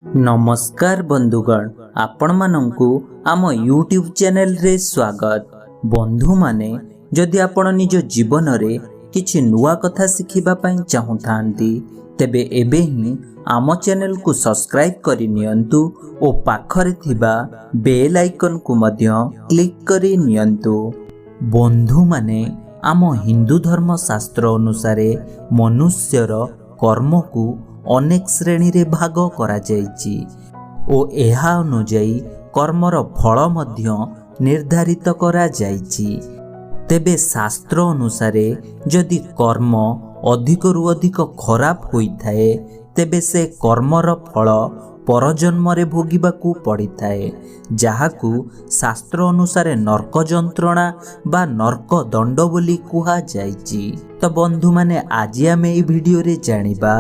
ନମସ୍କାର ବନ୍ଧୁଗଣ, ଆପଣମାନଙ୍କୁ ଆମ ୟୁଟ୍ୟୁବ୍ ଚ୍ୟାନେଲରେ ସ୍ୱାଗତ। ବନ୍ଧୁମାନେ, ଯଦି ଆପଣ ନିଜ ଜୀବନରେ କିଛି ନୂଆ କଥା ଶିଖିବା ପାଇଁ ଚାହୁଁଥାନ୍ତି, ତେବେ ଏବେ ହିଁ ଆମ ଚ୍ୟାନେଲକୁ ସବସ୍କ୍ରାଇବ୍ କରି ନିଅନ୍ତୁ ଓ ପାଖରେ ଥିବା ବେଲ୍ ଆଇକନ୍କୁ ମଧ୍ୟ କ୍ଲିକ୍ କରି ନିଅନ୍ତୁ। ବନ୍ଧୁମାନେ, ଆମ ହିନ୍ଦୁ ଧର୍ମ ଶାସ୍ତ୍ର ଅନୁସାରେ ମନୁଷ୍ୟର କର୍ମକୁ ଅନେକ ଶ୍ରେଣୀରେ ଭାଗ କରାଯାଇଛି ଓ ଏହା ଅନୁଯାୟୀ କର୍ମର ଫଳ ମଧ୍ୟ ନିର୍ଦ୍ଧାରିତ କରାଯାଇଛି। ତେବେ ଶାସ୍ତ୍ର ଅନୁସାରେ ଯଦି କର୍ମ ଅଧିକରୁ ଅଧିକ ଖରାପ ହୋଇଥାଏ, ତେବେ ସେ କର୍ମର ଫଳ ପରଜନ୍ମରେ ଭୋଗିବାକୁ ପଡ଼ିଥାଏ, ଯାହାକୁ ଶାସ୍ତ୍ର ଅନୁସାରେ ନର୍କ ଯନ୍ତ୍ରଣା ବା ନର୍କ ଦଣ୍ଡ ବୋଲି କୁହାଯାଇଛି। ତ ବନ୍ଧୁମାନେ, ଆଜି ଆମେ ଏହି ଭିଡ଼ିଓରେ ଜାଣିବା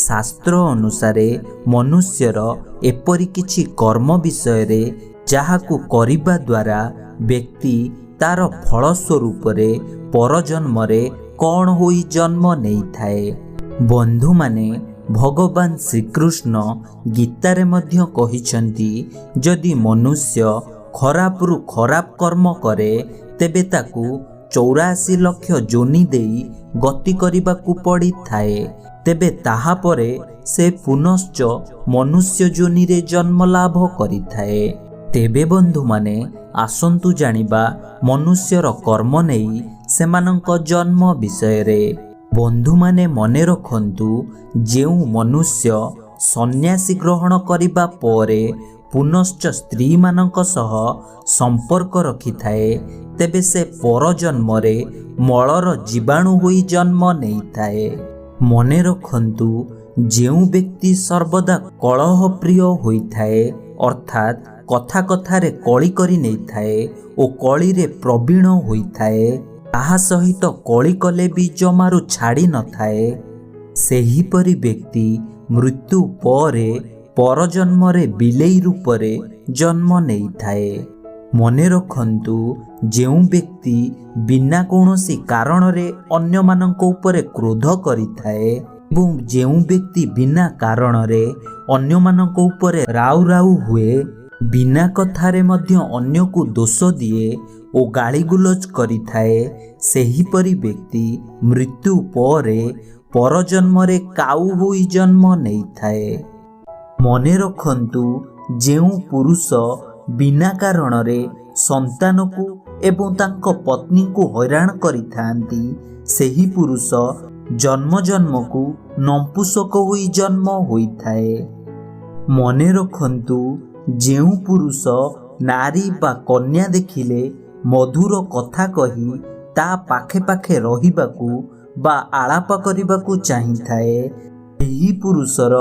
ଶାସ୍ତ୍ର ଅନୁସାରେ ମନୁଷ୍ୟର ଏପରି କିଛି କର୍ମ ବିଷୟରେ, ଯାହାକୁ କରିବା ଦ୍ୱାରା ବ୍ୟକ୍ତି ତାର ଫଳ ସ୍ୱରୂପରେ ପରଜନ୍ମରେ କ'ଣ ହୋଇ ଜନ୍ମ ନେଇଥାଏ। ବନ୍ଧୁମାନେ, ଭଗବାନ ଶ୍ରୀକୃଷ୍ଣ ଗୀତାରେ ମଧ୍ୟ କହିଛନ୍ତି, ଯଦି ମନୁଷ୍ୟ ଖରାପରୁ ଖରାପ କର୍ମ କରେ, ତେବେ ତାକୁ 84 ଲକ୍ଷ ଯୋନି ଦେଇ ଗତି କରିବାକୁ ପଡ଼ିଥାଏ। ତେବେ ତାହାପରେ ସେ ପୁନଶ୍ଚ ମନୁଷ୍ୟ ଯୋନିରେ ଜନ୍ମ ଲାଭ କରିଥାଏ। ତେବେ ବନ୍ଧୁମାନେ, ଆସନ୍ତୁ ଜାଣିବା ମନୁଷ୍ୟର କର୍ମ ନେଇ ସେମାନଙ୍କ ଜନ୍ମ ବିଷୟରେ। ବନ୍ଧୁମାନେ, ମନେ ରଖନ୍ତୁ, ଯେଉଁ ମନୁଷ୍ୟ ସନ୍ନ୍ୟାସୀ ଗ୍ରହଣ କରିବା ପରେ ପୁନଶ୍ଚ ସ୍ତ୍ରୀମାନଙ୍କ ସହ ସମ୍ପର୍କ ରଖିଥାଏ, ତେବେ ସେ ପରଜନ୍ମରେ ମଳର ଜୀବାଣୁ ହୋଇ ଜନ୍ମ ନେଇଥାଏ। ମନେ ରଖନ୍ତୁ, ଯେଉଁ ବ୍ୟକ୍ତି ସର୍ବଦା କଳହ ପ୍ରିୟ ହୋଇଥାଏ, ଅର୍ଥାତ୍ କଥା କଥାରେ କଳି କରି ନେଇଥାଏ ଓ କଳିରେ ପ୍ରବୀଣ ହୋଇଥାଏ, ତାହା ସହିତ କଳି କଲେ ବି ଜମାରୁ ଛାଡ଼ି ନଥାଏ, ସେହିପରି ବ୍ୟକ୍ତି ମୃତ୍ୟୁ ପରେ ପରଜନ୍ମରେ ବିଲେଇ ରୂପରେ ଜନ୍ମ ନେଇଥାଏ। ମନେ ରଖନ୍ତୁ, ଯେଉଁ ବ୍ୟକ୍ତି ବିନା କୌଣସି କାରଣରେ ଅନ୍ୟମାନଙ୍କ ଉପରେ କ୍ରୋଧ କରିଥାଏ ଏବଂ ଯେଉଁ ବ୍ୟକ୍ତି ବିନା କାରଣରେ ଅନ୍ୟମାନଙ୍କ ଉପରେ ରାଉ ରାଉ ହୁଏ, ବିନା କଥାରେ ମଧ୍ୟ ଅନ୍ୟକୁ ଦୋଷ ଦିଏ ଓ ଗାଳିଗୁଲଜ କରିଥାଏ, ସେହିପରି ବ୍ୟକ୍ତି ମୃତ୍ୟୁ ପରେ ପରଜନ୍ମରେ କାଉ ହୋଇ ଜନ୍ମ ନେଇଥାଏ। ମନେ ରଖନ୍ତୁ, ଯେଉଁ ପୁରୁଷ ବିନା କାରଣରେ ସନ୍ତାନକୁ ଏବଂ ତାଙ୍କ ପତ୍ନୀଙ୍କୁ ହଇରାଣ କରିଥାନ୍ତି, ସେହି ପୁରୁଷ ଜନ୍ମ ଜନ୍ମକୁ ନପୁଂସକ ହୋଇ ଜନ୍ମ ହୋଇଥାଏ। ମନେ ରଖନ୍ତୁ, ଯେଉଁ ପୁରୁଷ ନାରୀ ବା କନ୍ୟା ଦେଖିଲେ ମଧୁର କଥା କହି ତା ପାଖେ ପାଖେ ରହିବାକୁ ବା ଆଳାପ କରିବାକୁ ଚାହିଁଥାଏ, ଏହି ପୁରୁଷର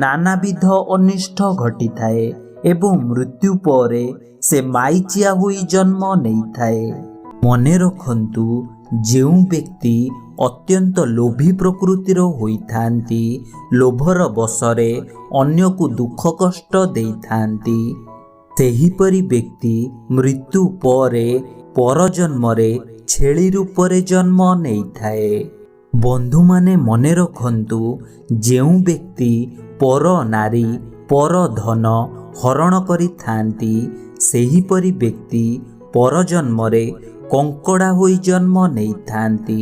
ନାନାବିଧ ଅନିଷ୍ଟ ଘଟିଥାଏ ଏବଂ ମୃତ୍ୟୁ ପରେ ସେ ମାଇଚିଆ ହୋଇ ଜନ୍ମ ନେଇଥାଏ। ମନେ ରଖନ୍ତୁ, ଯେଉଁ ବ୍ୟକ୍ତି ଅତ୍ୟନ୍ତ ଲୋଭୀ ପ୍ରକୃତିର ହୋଇଥାନ୍ତି, ଲୋଭର ବଶରେ ଅନ୍ୟକୁ ଦୁଃଖ କଷ୍ଟ ଦେଇଥାନ୍ତି, ସେହିପରି ବ୍ୟକ୍ତି ମୃତ୍ୟୁ ପରେ ପରଜନ୍ମରେ ଛେଳି ରୂପରେ ଜନ୍ମ ନେଇଥାଏ। ବନ୍ଧୁମାନେ, ମନେ ରଖନ୍ତୁ, ଯେଉଁ ବ୍ୟକ୍ତି ପର ନାରୀ, ପର ଧନ ହରଣ କରିଥାନ୍ତି, ସେହିପରି ବ୍ୟକ୍ତି ପରଜନ୍ମରେ କଙ୍କଡ଼ା ହୋଇ ଜନ୍ମ ନେଇଥାନ୍ତି।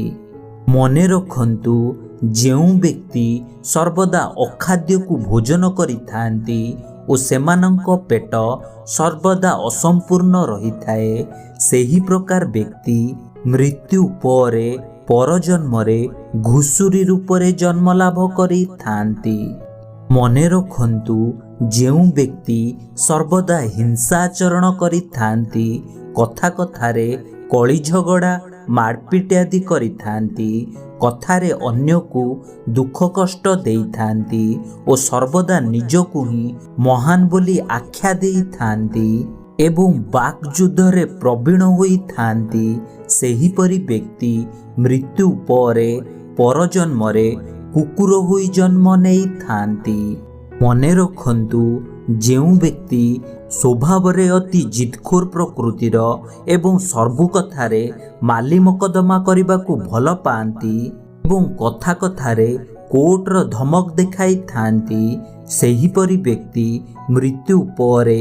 ମନେ ରଖନ୍ତୁ, ଯେଉଁ ବ୍ୟକ୍ତି ସର୍ବଦା ଅଖାଦ୍ୟକୁ ଭୋଜନ କରିଥାନ୍ତି ଓ ସେମାନଙ୍କ ପେଟ ସର୍ବଦା ଅସମ୍ପୂର୍ଣ୍ଣ ରହିଥାଏ, ସେହି ପ୍ରକାର ବ୍ୟକ୍ତି ମୃତ୍ୟୁ ପରେ ପରଜନ୍ମରେ ଘୁଷୁରୀ ରୂପରେ ଜନ୍ମ ଲାଭ କରିଥାନ୍ତି। ମନେ ରଖନ୍ତୁ, ଯେଉଁ ବ୍ୟକ୍ତି ସର୍ବଦା ହିଂସା ଆଚରଣ କରିଥାନ୍ତି, କଥା କଥାରେ କଳି ଝଗଡ଼ା ମାରପିଟ ଆଦି କରିଥାନ୍ତି, କଥାରେ ଅନ୍ୟକୁ ଦୁଃଖ କଷ୍ଟ ଦେଇଥାନ୍ତି ଓ ସର୍ବଦା ନିଜକୁ ହିଁ ମହାନ ବୋଲି ଆଖ୍ୟା ଦେଇଥାନ୍ତି ଏବଂ ବାକ୍ ଯୁଦ୍ଧରେ ପ୍ରବୀଣ ହୋଇଥାନ୍ତି, ସେହିପରି ବ୍ୟକ୍ତି ମୃତ୍ୟୁ ପରେ ପରଜନ୍ମରେ କୁକୁର ହୋଇ ଜନ୍ମ ନେଇଥାନ୍ତି। ମନେ ରଖନ୍ତୁ, ଯେଉଁ ବ୍ୟକ୍ତି ସ୍ୱଭାବରେ ଅତି ଜିଦଖୋର ପ୍ରକୃତିର ଏବଂ ସବୁ କଥାରେ ମାଲି ମକଦ୍ଦମା କରିବାକୁ ଭଲ ପାଆନ୍ତି ଏବଂ କଥା କଥାରେ କୋର୍ଟର ଧମକ ଦେଖାଇଥାନ୍ତି, ସେହିପରି ବ୍ୟକ୍ତି ମୃତ୍ୟୁ ପରେ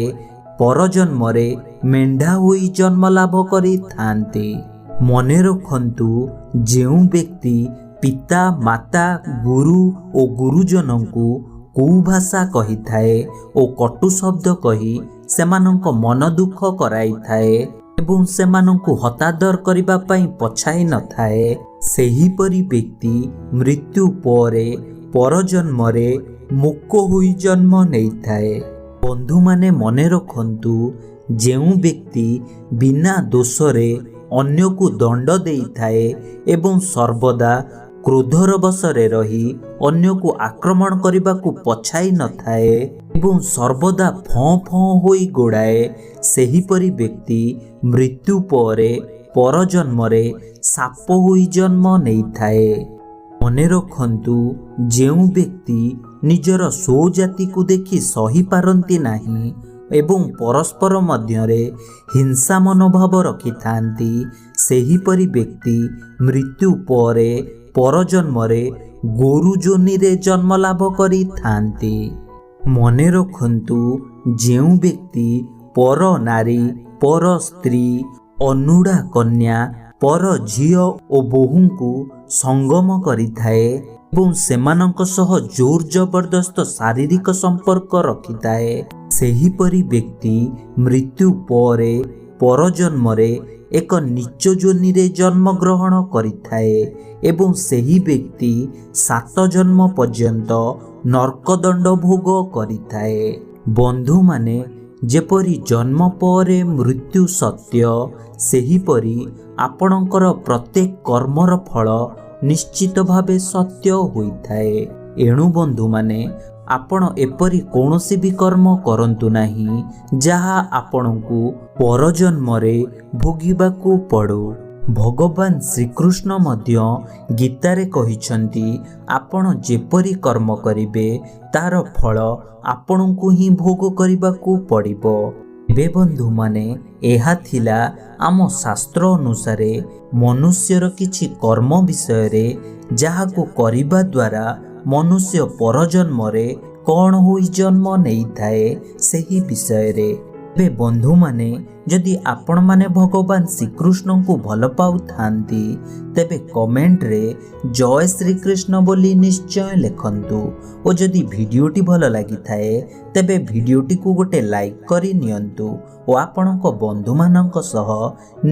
ପରଜନ୍ମରେ ମେଣ୍ଢା ହୋଇ ଜନ୍ମ ଲାଭ କରିଥାନ୍ତି। ମନେ ରଖନ୍ତୁ, ଯେଉଁ ବ୍ୟକ୍ତି ପିତା, ମାତା, ଗୁରୁ ଓ ଗୁରୁଜନଙ୍କୁ କୁଭାଷା କହିଥାଏ ଓ କଟୁ ଶବ୍ଦ କହି ସେମାନଙ୍କ ମନ ଦୁଃଖ କରାଇଥାଏ ଏବଂ ସେମାନଙ୍କୁ ହତାଦର କରିବା ପାଇଁ ପଛାଇ ନଥାଏ, ସେହିପରି ବ୍ୟକ୍ତି ମୃତ୍ୟୁ ପରେ ପରଜନ୍ମରେ ମୂକ ହୋଇ ଜନ୍ମ ନେଇଥାଏ। ବନ୍ଧୁମାନେ, ମନେ ରଖନ୍ତୁ, ଯେଉଁ ବ୍ୟକ୍ତି ବିନା ଦୋଷରେ ଅନ୍ୟକୁ ଦଣ୍ଡ ଦେଇଥାଏ ଏବଂ ସର୍ବଦା କ୍ରୋଧର ବଶରେ ରହି ଅନ୍ୟକୁ ଆକ୍ରମଣ କରିବାକୁ ପଛାଇ ନଥାଏ ଏବଂ ସର୍ବଦା ଫଁ ଫଁ ହୋଇ ଗୋଡ଼ାଏ, ସେହିପରି ବ୍ୟକ୍ତି ମୃତ୍ୟୁ ପରେ ପରଜନ୍ମରେ ସାପ ହୋଇ ଜନ୍ମ ନେଇଥାଏ। ମନେ ରଖନ୍ତୁ, ଯେଉଁ ବ୍ୟକ୍ତି ନିଜର ସ୍ୱଜାତିକୁ ଦେଖି ସହିପାରନ୍ତି ନାହିଁ ଏବଂ ପରସ୍ପର ମଧ୍ୟରେ ହିଂସା ମନୋଭାବ ରଖିଥାନ୍ତି, ସେହିପରି ବ୍ୟକ୍ତି ମୃତ୍ୟୁ ପରେ ପରଜନ୍ମରେ ଗୋରୁ ଯୋନିରେ ଜନ୍ମ ଲାଭ କରିଥାନ୍ତି। ମନେ ରଖନ୍ତୁ, ଯେଉଁ ବ୍ୟକ୍ତି ପର ନାରୀ, ପର ସ୍ତ୍ରୀ, ଅନୁଡ଼ା କନ୍ୟା, ପର ଝିଅ ଓ ବୋହୂଙ୍କୁ ସଙ୍ଗମ କରିଥାଏ ଏବଂ ସେମାନଙ୍କ ସହ ଜୋର ଜବରଦସ୍ତ ଶାରୀରିକ ସମ୍ପର୍କ ରଖିଥାଏ, ସେହିପରି ବ୍ୟକ୍ତି ମୃତ୍ୟୁ ପରେ ପରଜନ୍ମରେ ଏକ ନୀଚ ଯୋନିରେ ଜନ୍ମଗ୍ରହଣ କରିଥାଏ ଏବଂ ସେହି ବ୍ୟକ୍ତି 7 ଜନ୍ମ ପର୍ଯ୍ୟନ୍ତ ନର୍କଦଣ୍ଡ ଭୋଗ କରିଥାଏ। ବନ୍ଧୁମାନେ, ଯେପରି ଜନ୍ମ ପରେ ମୃତ୍ୟୁ ସତ୍ୟ, ସେହିପରି ଆପଣଙ୍କର ପ୍ରତ୍ୟେକ କର୍ମର ଫଳ ନିଶ୍ଚିତ ଭାବେ ସତ୍ୟ ହୋଇଥାଏ। ଏଣୁ ବନ୍ଧୁମାନେ, ଆପଣ ଏପରି କୌଣସି ବି କର୍ମ କରନ୍ତୁ ନାହିଁ ଯାହା ଆପଣଙ୍କୁ ପରଜନ୍ମରେ ଭୋଗିବାକୁ ପଡ଼ୁ। ଭଗବାନ ଶ୍ରୀକୃଷ୍ଣ ମଧ୍ୟ ଗୀତାରେ କହିଛନ୍ତି, ଆପଣ ଯେପରି କର୍ମ କରିବେ ତାର ଫଳ ଆପଣଙ୍କୁ ହିଁ ଭୋଗ କରିବାକୁ ପଡ଼ିବ। ଏବେ ବନ୍ଧୁମାନେ, ଏହା ଥିଲା ଆମ ଶାସ୍ତ୍ର ଅନୁସାରେ ମନୁଷ୍ୟର କିଛି କର୍ମ ବିଷୟରେ, ଯାହାକୁ କରିବା ଦ୍ୱାରା ମନୁଷ୍ୟ ପରଜନ୍ମରେ କ'ଣ ହୋଇ ଜନ୍ମ ନେଇଥାଏ ସେହି ବିଷୟରେ। ଏବେ ବନ୍ଧୁମାନେ, ଯଦି ଆପଣମାନେ ଭଗବାନ ଶ୍ରୀକୃଷ୍ଣଙ୍କୁ ଭଲ ପାଉଥାନ୍ତି, ତେବେ କମେଣ୍ଟରେ ଜୟ ଶ୍ରୀକୃଷ୍ଣ ବୋଲି ନିଶ୍ଚୟ ଲେଖନ୍ତୁ ଓ ଯଦି ଭିଡ଼ିଓଟି ଭଲ ଲାଗିଥାଏ, ତେବେ ଭିଡ଼ିଓଟିକୁ ଗୋଟେ ଲାଇକ୍ କରି ନିଅନ୍ତୁ ଓ ଆପଣଙ୍କ ବନ୍ଧୁମାନଙ୍କ ସହ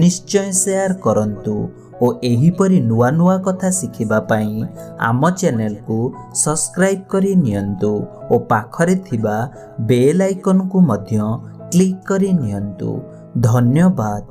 ନିଶ୍ଚୟ ସେୟାର କରନ୍ତୁ ଓ ଏହିପରି ନୂଆ ନୂଆ କଥା ଶିଖିବା ପାଇଁ ଆମ ଚ୍ୟାନେଲକୁ ସବସ୍କ୍ରାଇବ୍ କରି ନିଅନ୍ତୁ ଓ ପାଖରେ ଥିବା ବେଲ୍ ଆଇକନ୍କୁ ମଧ୍ୟ କ୍ଲିକ୍ କରି ନିଅନ୍ତୁ। ଧନ୍ୟବାଦ।